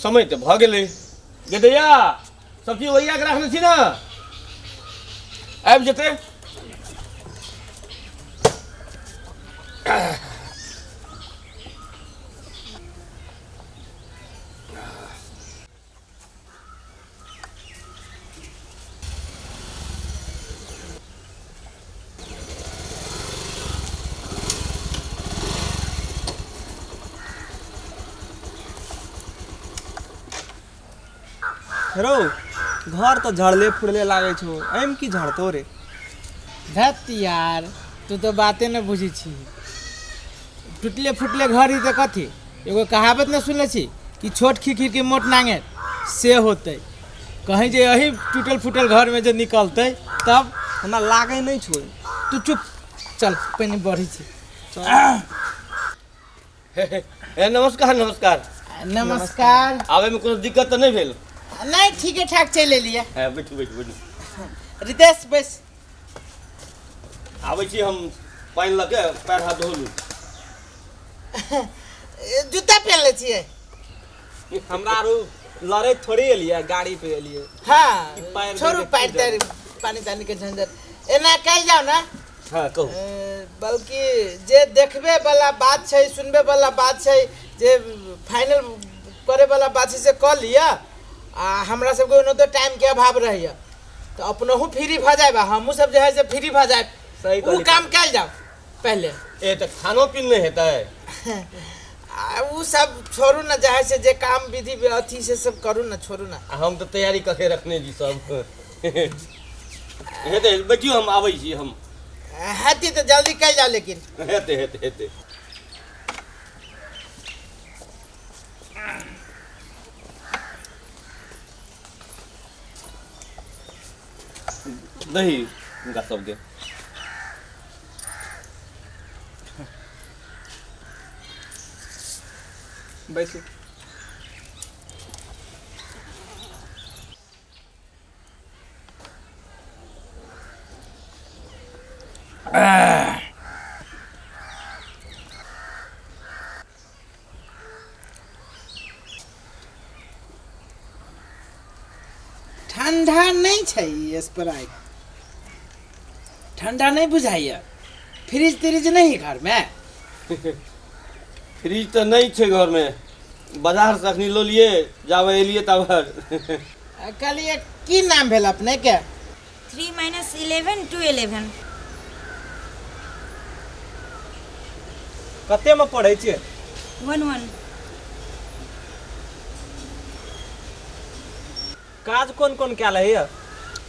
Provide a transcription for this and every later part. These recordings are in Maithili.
समय तऽ भऽ गेलै। गेदैया, सब चीज ओरिया कऽ राखने छी ने? आबि जेतै। रौ, घर तऽ झड़ले फुड़ले लागै छौ, एहिमे की झड़तो रे? धत यार, तू तऽ बाते नहि बुझै छी। टुटले फुटले घर ही तऽ कथी? एगो कहावत नहि सुनले छी कि छोट खिखिर के मोट नांगे, से होतै। कहीं जे एही टूटल फूटल घरमे जे निकलतै तब। हमरा लागै नहि छौ। तू चुप, चल पहिने बढ़ै छी। ए, नमस्कार नमस्कार। नमस्कार। आबैमे कोनो दिक्कत तऽ नहि भेल? नहि, ठीके ठाक चलि एलियै। हँ, बैठू बैठू बैठू। रितेश, बैस। आबै छी हम पानि लऽ के, पैर हाथ धो लू। जूता पहनले छियै? हमरा आरू लड़ैत थोड़े एलियै, गाड़ी पे एलियै। हाँ। पैर छोड़ू धोके पैर की तैर पानी तानी के झंझट। एना कयल जाओ ना। हाँ, कहू। बल्कि जे देखबे वाला बात छै, सुनबे वाला बात छै, जे फाइनल करे वाला बात छै से कऽ लिअ। आ हमरा सबके ओना तऽ टाइम के अभाव रहैया, तऽ अपनहु फ्री भऽ जायब आ हमहूँ सब जे है से फ्री भऽ जायब। सही ओ कहली। काम कयल जाओ पहले। ए, तऽ खानो पीन नहि हेतै? आ उ सब छोड़ू ने, जे है से जे काम विधि अथी से सब करू ने, छोड़ू ने। आ हम तऽ तैयारी कऽ के रखने छी सब। हेतै, बैठियौ, हम आबै छी हम। हेतै तऽ जल्दी कयल जाओ लेकिन। हेतै हेतै हेतै। दही हुनका सबके। बैसू। ठंडा नहि छै ई स्प्राइट? ठंडा नहि बुझाइया? फ्रिज त्रिज नहि है घरमे? फ्रिज तऽ नहि छै घरमे, बाजारसँ अखनी लऽ लिए, जाबे एलियै ताबे। कहलियै, की नाम भेल अपनेके? 3 minus 11 2 11। कतेमे पढ़ै छियै? 1 1। काज कोन कोन कए लैए?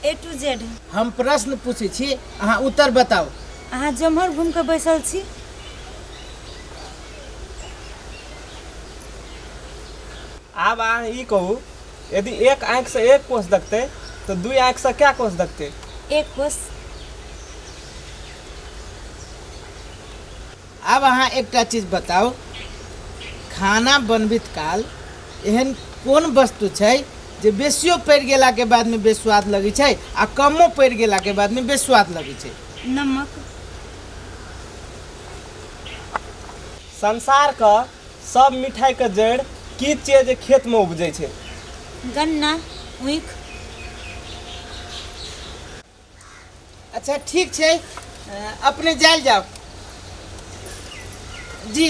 ए टू जेड। हम प्रश्न पूछै छी, अहाँ उत्तर बताउ। अहाँ जम्हर घुमि कऽ बैसल छी। आब अहाँ ई कहू, यदि एक आँखिसँ एक कोस देखतै तऽ दुइ आँखिसँ कए कोस देखतै? एक कोस। आब अहाँ एकटा चीज बताउ, खाना बनबैत काल एहन कोन वस्तु छै जे बेसियो पड़ि गेलाके बादमे बेस्वाद लगै छै आ कमो पड़ि गेलाके बादमे बेस्वाद लगै छै? नमक। संसारके सब मिठाइके जड़ि की छियै जे खेतमे उपजै छै? गन्ना, ऊख। अच्छा ठीक छै, अपने जायल जाओ जी,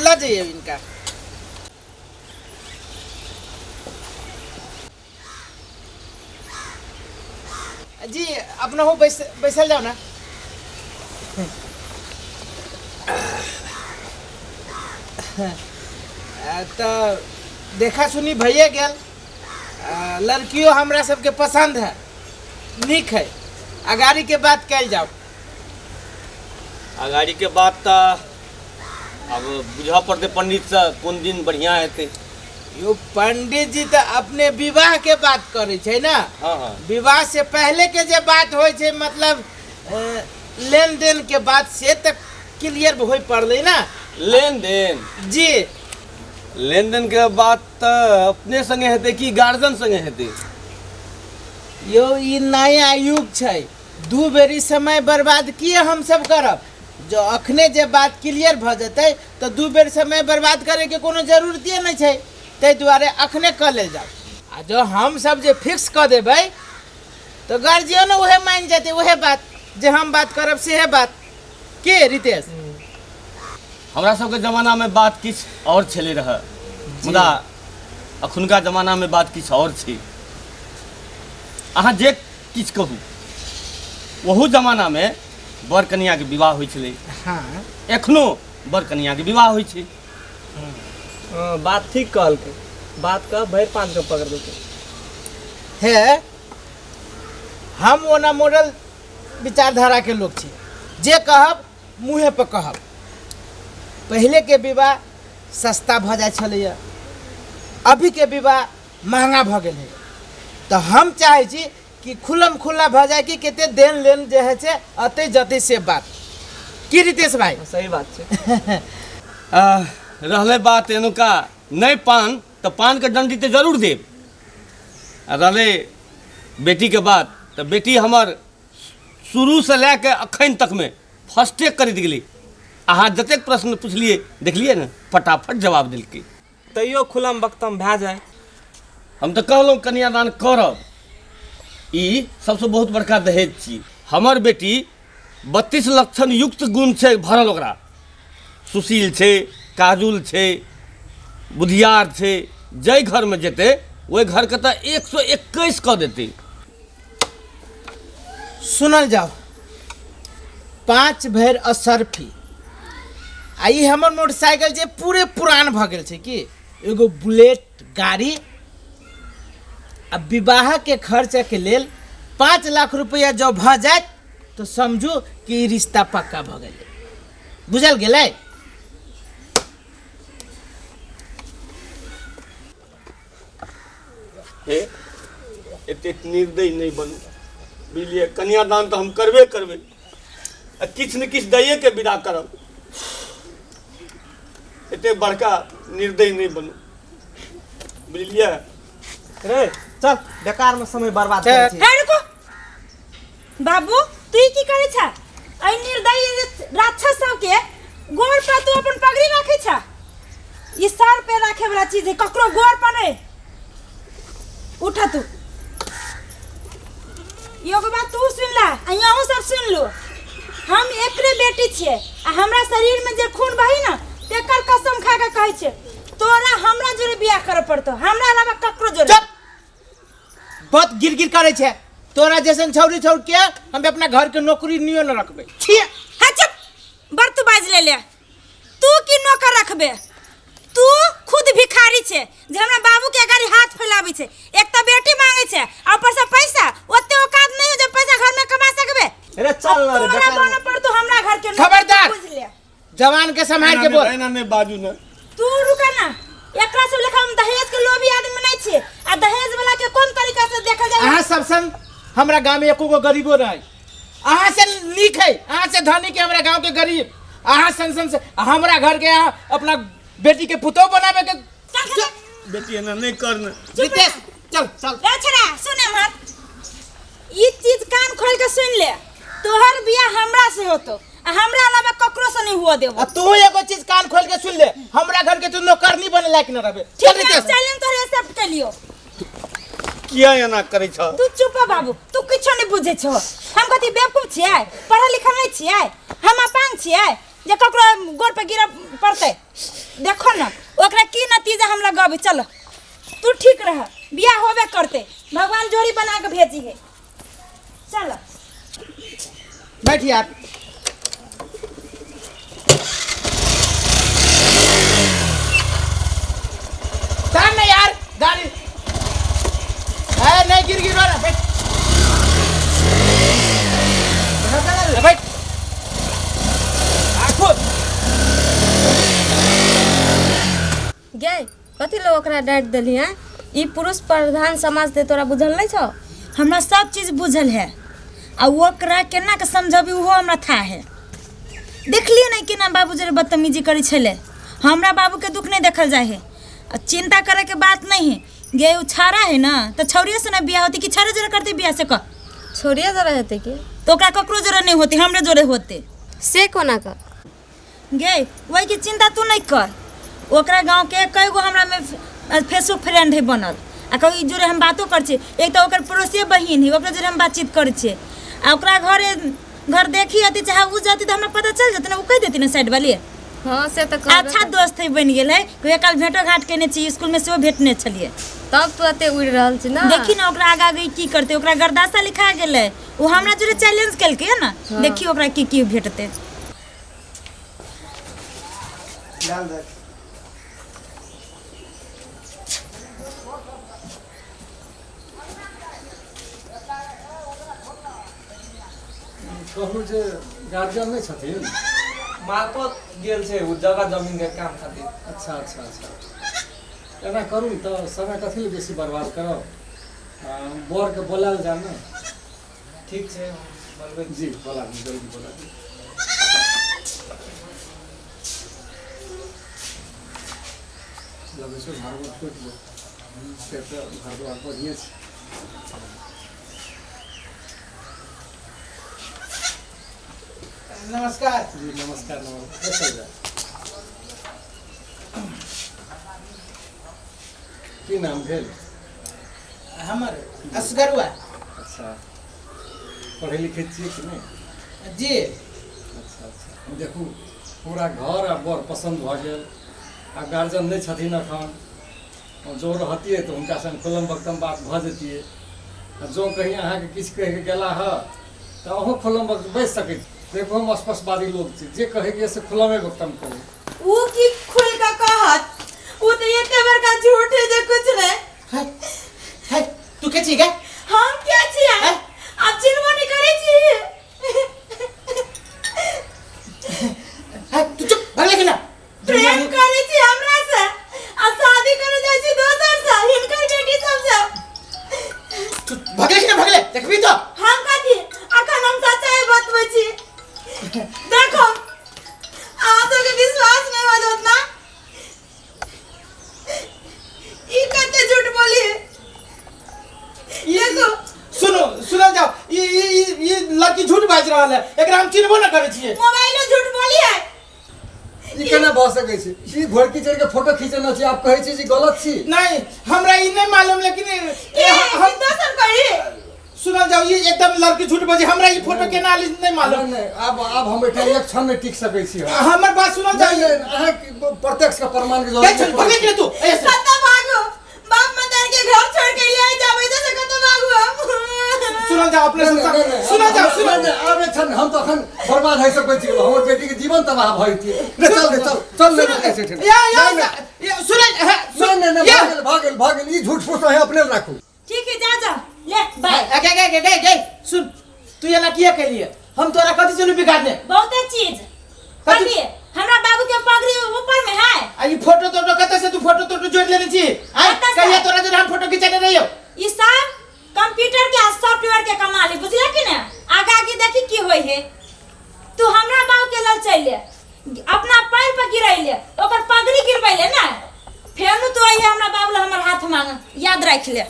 लऽ जइयौ इनका। जी, अपनहु बैस बैसल जाओ ना। तऽ देखा सुनी भइए गेल, लड़कियो हमरा सबके पसन्द है, नीक है। अगाड़ी के बात कयल जाओ। अगाड़ी के बात तऽ अब बुझऽ पड़तै पंडितसँ, कोन दिन बढ़िआँ हेतै। यो पंडित जी तऽ अपने विवाह के बात करै छै ने? हाँ हाँ। विवाह से पहले के जे बात होइ छै, मतलब लेन देन के बात, से तऽ क्लियर होइ पड़लै ने। लेन देन? जी। लेन देन के बात तऽ अपने संगे हेतै कि गार्जियन संगे हेतै? यौ, ई नया युग छै, दू बेरी समय बर्बाद किए हमसब करब? जो अखने जे बात क्लियर भऽ जेतै तऽ दू बेर समय बर्बाद करैके कोनो जरूरते नहि छै। ताहि दुआरे अखने कऽ लेल जाउ। आ जँ हमसभ जे फिक्स कऽ देबै तऽ गार्जियनो उहे मानि जेतै, उहे बात जे हम बात करब सेहे बात। के रितेश? हमरा सबके जमानामे बात किछु आओर छलै रहए, मुदा अखुनका जमानामे बात किछु आओर छै। अहाँ जे किछु कहू, ओहू जमानामे बर कनियाके विवाह होइ छलै। हाँ। एखनो बर कनियाके विवाह होइ छै। हाँ, बात ठीक कहलकै, बात कह भरि पाँच के पकड़ देलकै। हे, हम ओना मॉडल विचारधाराके लोक छी, जे कहब मुँहे पर कहब। पहिलेके विवाह सस्ता भऽ जाइ छलैए, अभीके विवाह महंगा भऽ गेल है। तऽ हम चाहै छी कि खुलम खुल्ला भऽ जाय कि कते देन लेन जे होइ छै अतै जतै से बात। की रितेश भाई? सही बात छै। रहलै बात एनुका नहि पान तऽ पानके डंडी तऽ जरूर देब। आ रहलै बेटीके बात, तऽ बेटी हमर शुरूसँ लए कऽ अखन तकमे फर्स्टे करैत गेलै। अहाँ जतेक प्रश्न पुछलियै देखलियै ने, फटाफट जवाब देलकै। तैयो खुलम बक्तम भए जाय। हम तऽ कहलहुँ कन्यादान करब, ई सबसँ बहुत बड़का दहेज छी। हमर बेटी 32 लक्षण युक्त गुण छै भरल, ओकरा सुशील छै, काजुल छै, बुधियार छै। जाहि घरमे जेतै ओहि घरके तऽ 121 कऽ देतै। सुनल जाओ, 5 भरि असरफी आ ई हमर मोटरसाइकिल जे पूरे पुरान भऽ गेल छै कि एगो बुलेट गाड़ी आ विवाहके खर्चके लेल 5 लाख रुपैआ जँ भऽ जायत तऽ समझू कि ई रिश्ता पक्का भऽ गेलै। बुझल गेलै? हे, एतेक निर्दयी नहि बनू, बुझलियै? कन्यादान तऽ हम करबे करबै आ किछु ने किछु दैए के विदा करब। एतेक बड़का निर्दयी नहि बनू, बुझलियै? रे चल, बेकार में समय बर्बाद करै छी। हे रुको बाबू, तू ई की करै छ? एहि निर्दयी राक्षस सबके गोड़ पर तू अपन पगड़ी राखै छ? ई सर पे राखे वाला चीज है, ककरो गोड़ पर नहीं। उठ तू, एगो बात तू सुन ला आ अहूँ सब सुन लो। हम एकरे बेटी छियै आ हमरा शरीर में जे खून बही ना तेकर कसम खा के कहै छियै, तोरा हमरा जोरे बियाह करऽ पड़तौ, हमरा अलावा ककरो जोरे। चुप, बहुत गिर गिर करे छे। तोरा जैसन छौरी छौर के हम अपना घर के नौकरी नियो न रखबे। छियै। हाँ चुप, बड़ तू बाज ले ले। तू की नौकर रखबे? तू खुद भिखारी छे जे हमरा बाबू के अगाड़ी हाथ फैलाबै छे। एक तऽ बेटी मांगे छे आ ऊपर से पैसा, ओते औकात नहीं हो जे पैसा घर में कमा सकबे। अरे चल ना रे, तोरा बेकार बने पड़तो हमरा घर के नौकर, खबरदार। बुझ ले। जवान के संभाल के बोल। एना नहि बाजू ने। तू रुका ना, एकरा सब लेखा हम दहेज के लोभी आदमी नहीं छियै आ दहेज वाला के कोन तरीका से देखल जाय। अहाँ सब संग हमरा गांव में एको गो गरीबो नहीं, अहाँ से नीक है, अहाँ से धनी के हमरा गांव के गरीब। अहाँ सन सन से हमरा घर के अहाँ अपना बेटी के पुतोह बनावे के। चल, चल। बेटी एना नहीं कर ने। रितेश चल चल। रे छड़ा सुन हमर ई चीज कान खोल के सुन ले, तोहर बियाह हमरा से होतो आ हमरा अलावा ककरो से नहीं हुआ देबो। आ तू एगो चीज कान खोल के सुन ले, हमरा घर के तू नौकरनी बने लायक न रहबे। चल ठीक है, रितेश। चैलेंज तोहर एक्सेप्ट कर लियो। किया एना करै छ? तू चुप हो बाबू, तू किछो नहीं बुझे छो। हम कथी बेवकूफ छियै? पढ़ल लिखल नहीं छियै? हम अपांग छियै जे ककरो गोड़ पे गिरऽ पड़तै? देखो न ओकरा की नतीजा हम लगबै। चलो तू ठीक रह, बियाह होबे करते, भगवान जोड़ी बना के भेजी है। चलो बैठ यार। तान ना यार गाड़ी। ए नहीं गिर गिर रहा, बैठ बैठ। आखो गे कथी लोग ओकरा डांटि देलही हैं? ई पुरुष प्रधान समाज ते तोरा बुझल नहीं छौ? हमरा सब चीज बुझल है आ ओकरा केना के समझबी ओहो हमरा था है। देखलियै नहीं केना बाबू जरे बदतमीजी करै छलै। हमरा बाबू के दुख नहीं देखल जाय है आ चिंता करे के बात नहीं है। गे उ छाड़ा है ना तो छौड़िए से ना बियाह होती कि छाड़े जरे करते बियाह से कह? छोड़िए जरा हेतै की? तो ओकरा ककरो जरे नहीं होती, हमरे जोरे होते। से कोना कर? गे वही के चिंता तू नहीं कर। ओकरा गांव के कई गो हमरा में फेसबुक फ्रेंड है बनल आ कहू ई जोरे हम बातो करै छियै। एक तऽ ओकर पड़ोसिए बहिन है, ओकरा जोरे हम बातचीत करै छियै। आ ओकरा घरे घर देखी अथी चाहे उ जती तऽ हमरा पता चल जेतै ने, उ कहि देती ने साइड वाली। हँ से तऽ कहबे। अच्छा दोस्त है बनि गेल है, कहियो काल भेंटो घाट केने छी, स्कूल में सेहो भेटने छलियै। तब तू एते उड़ि रहल छी ना। देखी ने ओकरा आगा आगे की करतै, ओकरा गर्दासा लिखा गेलै, ओ हमरा जोरे चैलेंज केलकै है ने। हाँ। देखी ओकरा की की भेटतै। डाल दे। कहू जे गार्जियन नहि छथिन? मालपत गेल छै ओ जगह जमीन के काम खातिर। अच्छा अच्छा अच्छा, एना करू ने तऽ समय कथी लए बेसी बर्बाद करब, बरके बोलायल जाय ने। ठीक छै, हम बोलबै। जी बोला दियौ, जल्दी बोला दियौ। लगै छै घर टूटि गेल से तऽ घर दुआर बढ़िएँ छै। नमस्कार जी नमस्कार। नमस्कार, बैसल जाउ। की नाम भेल? हमर असगरुआ। अच्छा, पढ़ै लिखै छियै कि नहि? जी। अच्छा अच्छा, देखू पूरा घर आ बड़ पसन्द भऽ गेल आ गार्जियन नहि छथिन एखन। जँ रहतियै तऽ हुनका संग खुलम बक्तम बात भऽ जैतियै आ जँ कहीं अहाँके किछु कहि कऽ गेला हँ तऽ अहूँ खुलम बक्त बजि सकै छी। देखू हम स्पष्टवादी लोक छी, जे कहैके से खुलमे बक्तम कहू। ऊ की खुल के कहत, ऊ तऽ एते बड़का झूठ है जे कुछ नहीं। है है, तू के छी गे? हम के छियै? हैं? आप चिन्हबो नहीं करै छी। है, तू चुप भगले कि ना? प्रेम करै छी हमरा से आ शादी करे जाइ छी दोसर से, हिनकर बेटी सब से। तू भगले कि ना भगले देखबी तो। हम कथी, अखन हम सच्चाई बतबै छी। देखो अहाँ सबके विश्वास नहीं होत उतना, ई कते झूठ बोली देखो। सुनो, सुनल जाओ, ई ई ई ई लड़की झूठ बाजि रहल है, एकरा हम चिन्हबो न करै छियै। मोबाइलो झूठ बोली है। ई केना भऽ सकै छै? ई घोड़की चढ़ि के फोटो खींचने छी, आप कहै छी जे गलत छी? नहीं, हमरा ई नहीं मालूम, लेकिन के हम दोसर कही। सुनल जाओ, ई एकदम लड़की झूठ बजे, हमरा ई फोटो केना आली नहीं मालूम। नहि नहि, आब हम एहिठाम एक क्षण नहि टिक सकै छी। हम हमर बात सुनल नहि जाओ। नहि, अहाँके प्रत्यक्ष के प्रमाण के गए चल जरूरत भगले कि तू ऐसे। कतऽ भागू, बाप मतार के घर छोड़ के ले जाबै तऽ कतऽ भागू हम? सुनल जाओ अपने नहि, नहि, नहि, सुनल जाओ, नहि, सुनल नहि, आब एक क्षण हम तऽ अखन बर्बाद होइ सकै छी, हमर बेटी के जीवन तबाह भऽ जेतियै। रे चल रे चल चल, नहि रुकै छै एहिठाम। या या नहि, नहि, या सुनल है, नहि नहि नहि, या। भऽ गेल भऽ गेल भऽ गेल, ई झूठ फूस अहाँ अपने राखू। ठीक है, जा जा ले बाय। गे गे गे गे गे, सुन, तू एना किया केलिए? हम तोरा कथी चलू बिगाड़ने? बहुते चीज। कथी? कथी हमरा बाबू के पगड़ी ऊपर में है। आ ई फोटो तोटो कतऽ से तू फोटो तोटो जोड़ लेने छी? आय कतऽ से? कहिया तोरा जोड़ हम फोटो खिंचेने रहियो? ई सब कंप्यूटर के आ सॉफ्टवेयर के कमाल है, बुझले कि ने? आगा आगे देखी की होय है। तू हमरा बाबू के लल चल ले, अपना पैर पर गिरैले, ओकर पगड़ी गिरबैले ना, फेर तू अइहे हमरा बाबू ला हमर हाथ मांग, याद राख ले।